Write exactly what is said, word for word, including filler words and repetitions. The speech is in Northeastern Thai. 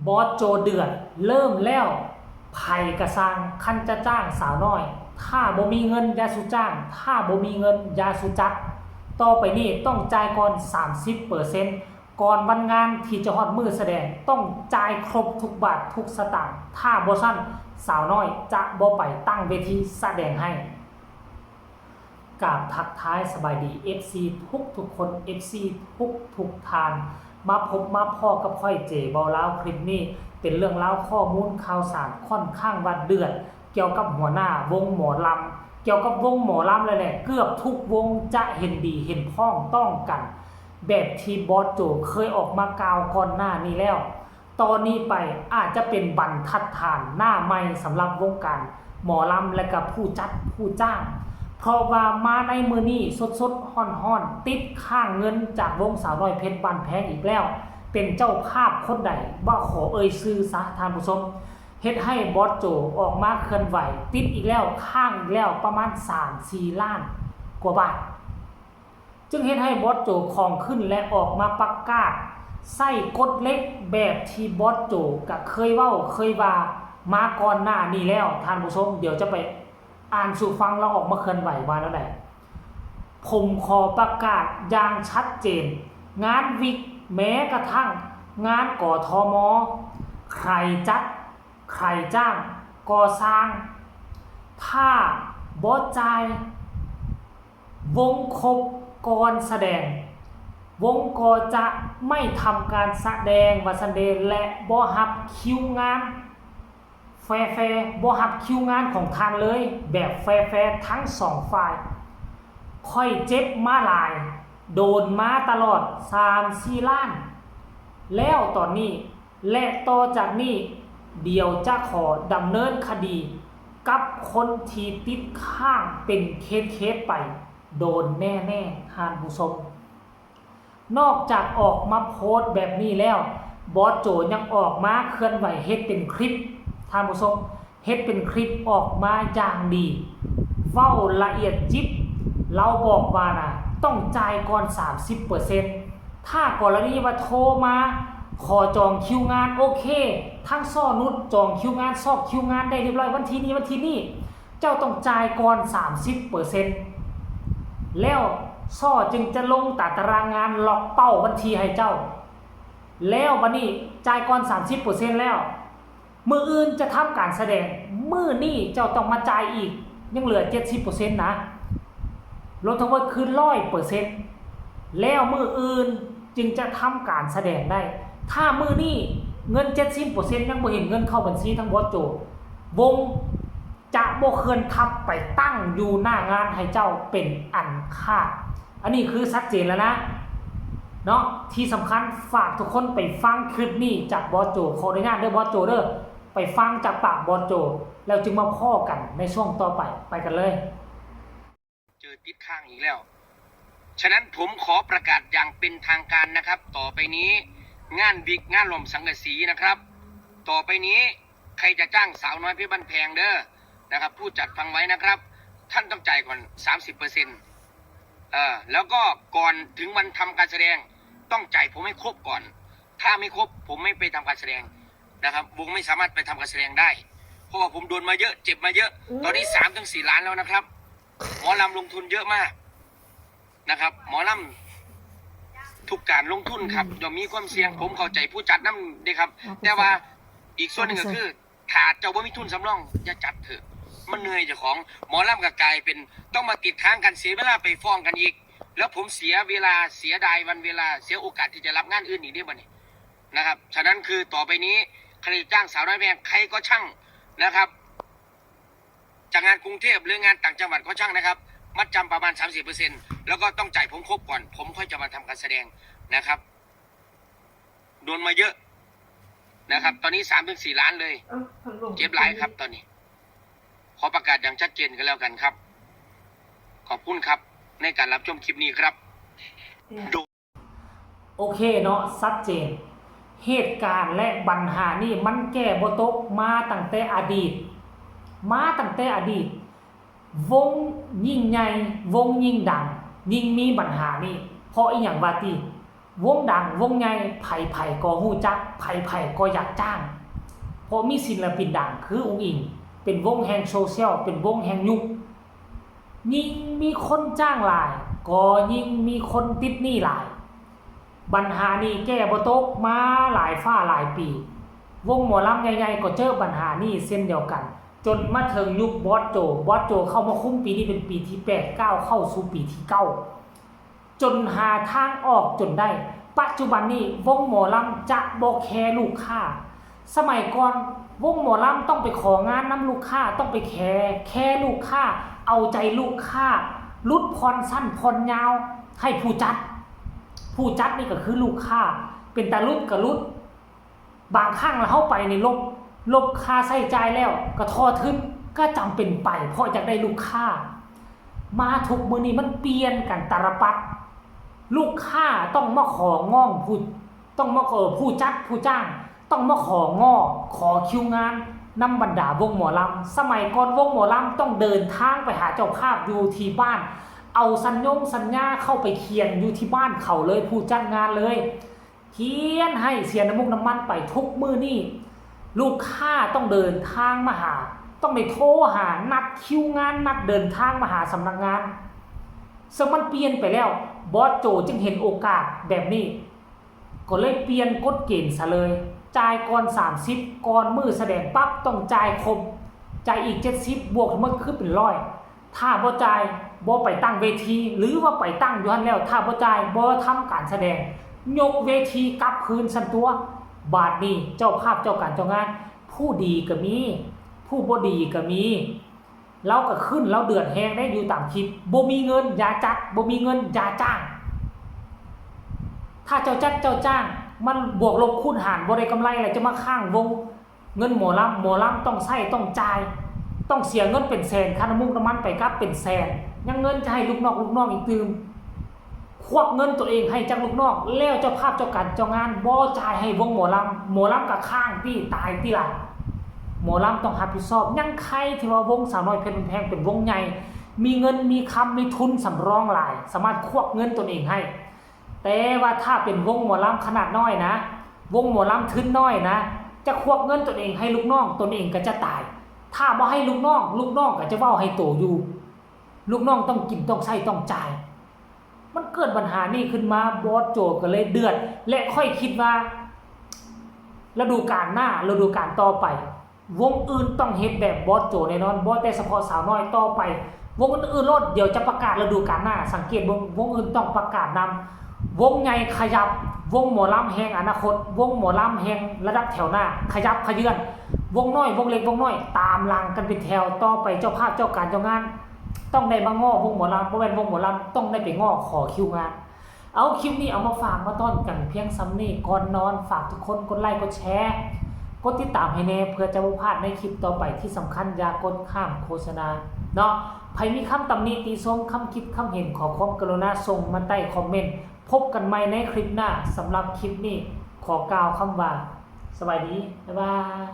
บอสโจเดือด เริ่มแล้ว ไผกะซ่าง คันจะจ้างสาวน้อย ถ้าบ่มีเงินอย่าสู่จ้าง ถ้าบ่มีเงินอย่าสู่จัด ต่อไปนี้ต้องจ่ายก่อน สามสิบเปอร์เซ็นต์ ก่อนวันงานที่จะฮอดมื้อแสดง ต้องจ่ายครบทุกบาททุกสตางค์ ถ้าบ่ซั้นสาวน้อยจะบ่ไปตั้งเวทีแสดงให้ กราบทักทายสบายดี เอฟซี ทุกทุกคน เอฟซี ทุกทุกท่าน มาพบมาพ้อกับข้อยเจเบาลาว คลิปนี้เป็นเรื่องราวข้อมูลข่าวสารค่อนข้างว่าเดือด เกี่ยวกับหัวหน้าวงหมอลำ เกี่ยวกับวงหมอลำเลยแหละ เกือบทุกวงจะเห็นดีเห็นพ้องต้องกัน แบบที่บอสโจเคยออกมากล่าวก่อนหน้านี้แล้ว ตอนนี้ไปอาจจะเป็นบรรทัดฐานหน้าใหม่สำหรับวงการหมอลำและก็ผู้จัดผู้จ้าง เพราะว่ามาในมื้อนี้สดๆร้อนๆ ติดค้างเงินจากวงสาวน้อยเพชรบ้านแพงอีกแล้ว เป็นเจ้าภาพคนใดบ่ขอเอ่ยชื่อซะท่านผู้ชม เฮ็ดให้บอสโจออกมาเคลื่อนไหว ติดอีกแล้ว ค้างอีกแล้วประมาณ สามสี่ล้านกว่าบาท จึงเฮ็ดให้บอสโจของขึ้นและออกมาประกาศใช้กฎเหล็กแบบที่บอสโจก็เคยเว้าเคยว่ามาก่อนหน้านี้แล้ว ท่านผู้ชม เดี๋ยวจะไปอ่านสู่ฟัง แล้วออกมาเคลื่อนไหวว่าแนวใด ผมขอประกาศอย่างชัดเจน งานวิก แม้กระทั่งงาน กทม ใครจัด ใครจ้าง ก็ซ่าง ถ้าบ่จ่าย วงครบก่อนแสดง วงก็จะไม่ทำการแสดงว่าซั้นเดะ และบ่รับคิวงานแฟร์ๆ บ่รับคิวงานของท่านเลย แบบแฟร์ๆ ทั้งสองฝ่าย ข้อยเจ็บมาหลาย โดนมาตลอด สามสี่ล้าน แล้วตอนนี้ และต่อจากนี้ เดี๋ยวจะขอดำเนินคดีกับคนที่ติดค้างเป็นเคสๆ ไป โดนแน่ๆ ท่านผู้ชม นอกจากออกมาโพสต์แบบนี้แล้ว บอสโจยังออกมาเคลื่อนไหวเฮ็ดเป็นคลิป ท่านผู้ชม เฮ็ดเป็นคลิปออกมาอย่างดี เว้าละเอียดยิบ ลาวบอกว่านะ ต้องจ่ายก่อน สามสิบเปอร์เซ็นต์ ถ้ากรณีว่าโทรมาขอจองคิวงาน โอเค ทั้งซ้อนุชจองคิวงาน ซอกคิวงานได้เรียบร้อย วันที่นี้วันที่นี้ เจ้าต้องจ่ายก่อน สามสิบเปอร์เซ็นต์ แล้วซ้อจึงจะลงตาตารางงาน ล็อกเป้าวันที่ให้เจ้า แล้วบัดนี้จ่ายก่อน สามสิบเปอร์เซ็นต์ แล้ว มื้ออื่นจะทำการแสดง มื้อนี้เจ้าต้องมาจ่ายอีก ยังเหลือ เจ็ดสิบเปอร์เซ็นต์ นะ รวมทั้งหมดคือ ร้อยเปอร์เซ็นต์ แล้วมื้ออื่นจึงจะทำการแสดงได้ ถ้ามื้อนี้เงิน เจ็ดสิบเปอร์เซ็นต์ ยังบ่เห็นเงินเข้าบัญชีทางบอสโจ วงจะบ่เคลื่อนทัพไปตั้งอยู่หน้างานให้เจ้าเป็นอันขาด อันนี้คือชัดเจนแล้วนะ เนาะ ที่สำคัญฝากทุกคนไปฟังคลิปนี้จากบอสโจ ขออนุญาตเด้อบอสโจเด้อ ไปฟังจากปากบอสโจ แล้วจึงมาพ้อกันในช่วงต่อไป ไปกันเลย เจอติดค้างอีกแล้ว ฉะนั้นผมขอประกาศอย่างเป็นทางการนะครับ ต่อไปนี้งานวิก งานหลอมสังกะสีนะครับ ต่อไปนี้ใครจะจ้างสาวน้อยเพชรบ้านแพงเด้อนะครับ ผู้จัดฟังไว้นะครับ ท่านต้องจ่ายก่อน สามสิบเปอร์เซ็นต์ เอ่อ แล้วก็ก่อนถึงวันทำการแสดง ต้องจ่ายผมให้ครบก่อน ถ้าไม่ครบผมไม่ไปทำการแสดงนะครับ วงไม่สามารถไปทำการแสดงได้ เพราะว่าผมโดนมาเยอะ เจ็บมาเยอะ ตอนนี้สามถึงสี่ล้านแล้วนะครับ หมอลำลงทุนเยอะมากนะครับ หมอลำทุกการลงทุนครับ ย่อมมีความเสี่ยง ผมเข้าใจผู้จัดนำเด้ครับ แต่ว่าอีกส่วนหนึ่งก็คือ ถ้าเจ้าบ่มีทุนสำรอง อย่าจัดเถอะ มันเหนื่อยเจ้าของ หมอลำก็กลายเป็นต้องมาติดค้างกัน เสียเวลาไปฟ้องกันอีก แล้วผมเสียเวลา เสียดายวันเวลา เสียโอกาสที่จะรับงานอื่นอีกเด้บัดนี้นะครับ ฉะนั้นคือต่อไปนี้ใครจ้างสาวน้อยแพง ใครก็ช่างนะครับ จากงานกรุงเทพฯ หรืองานต่างจังหวัดก็ช่างนะครับ มัดจำประมาณ สามสิบเปอร์เซ็นต์ แล้วก็ต้องจ่ายผมครบก่อน ผมค่อยจะมาทำการแสดงนะครับ โดนมาเยอะนะครับ ตอนนี้ สามถึงสี่ล้านเลย เอ้า พัดลม เจ็บหลายครับตอนนี้ ขอประกาศอย่างชัดเจนกันแล้วกันครับ ขอบคุณครับ ในการรับชมคลิปนี้ครับ โอเคเนาะ ชัดเจน เหตุการณ์และปัญหานี่มันแก้บ่ตก มาตั้งแต่อดีต มาตั้งแต่อดีต วงยิ่งใหญ่ วงยิ่งดัง ยิ่งมีปัญหานี่ เพราะอีหยังวาติ วงดังวงใหญ่ ไผๆก็ฮู้จัก ไผๆก็อยากจ้าง เพราะมีศิลปินดังคืออุ๋งอิ๋ง เป็นวงแห่งโซเชียล เป็นวงแห่งยุค ยิ่งมีคนจ้างหลาย ก็ยิ่งมีคนติดหนี้หลาย บัญหานี้แก้บ่ตกมาหลายฟ้าหลายปี วงหมอลำใหญ่ๆก็เจอบัญหานี้เช่นเดียวกัน จนมาถึงยุคบอสโจ บอสโจเข้ามาคุมปีนี้เป็นปีที่แปด ก้าวเข้าสู่ปีที่เก้า จนหาทางออกจนได้ ปัจจุบันนี้วงหมอลำจะบ่แคร์ลูกค้า สมัยก่อนวงหมอลำต้องไปของานนำลูกค้า ต้องไปแคร์ แคร์ลูกค้า เอาใจลูกค้า หลุดผ่อนสั้นผ่อนยาว ให้ผู้จัด ผู้จัดนี่ก็คือลูกค้า เป็นตาหลุดก็หลุด บางครั้งเราเข้าไปในหลบ หลบค่าใช้จ่ายแล้ว ก็ทอดทุน ก็จำเป็นไป เพราะอยากได้ลูกค้า มาทุกมื้อนี้มันเปลี่ยนกันตาลปัตร ลูกค้าต้องมาของ้องผู้ ต้องมาเออผู้จัดผู้จ้าง ต้องมาของ้อ ขอคิวงานนำบรรดาวงหมอลำ สมัยก่อนวงหมอลำต้องเดินทางไปหาเจ้าภาพอยู่ที่บ้าน เอาสัญญงสัญญาเข้าไปเขียนอยู่ที่บ้านเขาเลย ผู้จัดงานเลย เขียนให้เสียน้ำมูกน้ำมันไป ทุกมื้อนี้ ลูกค้าต้องเดินทางมาหา ต้องได้โทรหา นัดคิวงาน นัดเดินทางมาหาสำนักงาน ซึ่งมันเปลี่ยนไปแล้ว บอสโจจึงเห็นโอกาสแบบนี้ ก็เลยเปลี่ยนกฎเกณฑ์ซะเลย จ่ายก่อนสามสิบ ก่อนมื้อแสดงปั๊บต้องจ่ายครบ จ่ายอีกเจ็ดสิบ บวกทั้งหมดคือเป็นร้อย ถ้าบ่จ่าย บ่ไปตั้งเวที หรือว่าไปตั้งอยู่หั่นแล้ว ถ้าบ่จ่าย บ่ทำการแสดง ยกเวทีกลับคืนซั่นตั๊ว บาดนี้เจ้าภาพเจ้าการเจ้างาน ผู้ดีก็มี ผู้บ่ดีก็มี ลาวก็ขึ้น ลาวเดือดแฮงได้อยู่ตามคลิป บ่มีเงินอย่าจัด บ่มีเงินอย่าจ้าง ถ้าเจ้าจัดเจ้าจ้าง มันบวกลบคูณหารบ่ได้กำไรแล้ว จะมาค้างวง เงินหมอลำ หมอลำต้องใช้ต้องจ่าย ต้องเสียเงินเป็นแสน ค่าน้ำมูกน้ำมันไปกลับเป็นแสน ยังเงินจะให้ลูกน้อง ลูกน้องอีกตื่ม ควักเงินตัวเองให้จากลูกน้อง แล้วเจ้าภาพเจ้าการเจ้างานบ่จ่ายให้วงหมอลำ หมอลำก็ค้างตี้ ตายตี้ล่ะ หมอลำต้องรับผิดชอบ ยังใครที่ว่าวงสาวน้อยเพชรบ้านแพงเป็นวงใหญ่ มีเงินมีคำมีทุนสำรองหลาย สามารถควักเงินตนเองให้ แต่ว่าถ้าเป็นวงหมอลำขนาดน้อยนะ วงหมอลำทุนน้อยนะ จะควักเงินตนเองให้ลูกน้อง ตนเองก็จะตาย ถ้าบ่ให้ลูกน้อง ลูกน้องก็จะเว้าให้โตอยู่ ลูกน้องต้องกินต้องใช้ต้องจ่าย มันเกิดปัญหานี้ขึ้นมา บอสโจก็เลยเดือด และข้อยคิดว่า ฤดูกาลหน้า ฤดูกาลต่อไป วงอื่นต้องเฮ็ดแบบบอสโจแน่นอน บ่แต่เฉพาะสาวน้อย ต่อไป วงอื่นๆโลด เดี๋ยวจะประกาศฤดูกาลหน้า สังเกตเบิ่ง วงอื่นต้องประกาศนำ วงใหญ่ขยับ วงหมอลำแห่งอนาคต วงหมอลำแห่งระดับแถวหน้า ขยับเขยื้อน วงน้อย วงเล็ก วงน้อย ตามหลังกันเป็นแถว ต่อไปเจ้าภาพเจ้าการเจ้างาน ต้องได้มาง้อวงหมอลำ บ่แม่นวงหมอลำต้องได้ไปง้อขอคิวงาน เอาคลิปนี้เอามาฝากมาต้อนกันเพียงส่ำนี้ ก่อนนอนฝากทุกคนกดไลค์กดแชร์ กดติดตามให้แน่เพื่อจะบ่พลาดในคลิปต่อไป ที่สำคัญอย่ากดข้ามโฆษณาเนาะ ไผมีคำตำหนิติชม คำคิดคำเห็น ขอความกรุณาส่งมาใต้คอมเมนต์ พบกันใหม่ในคลิปหน้า สำหรับคลิปนี้ขอกล่าวคำว่า สบายดี บ๊ายบาย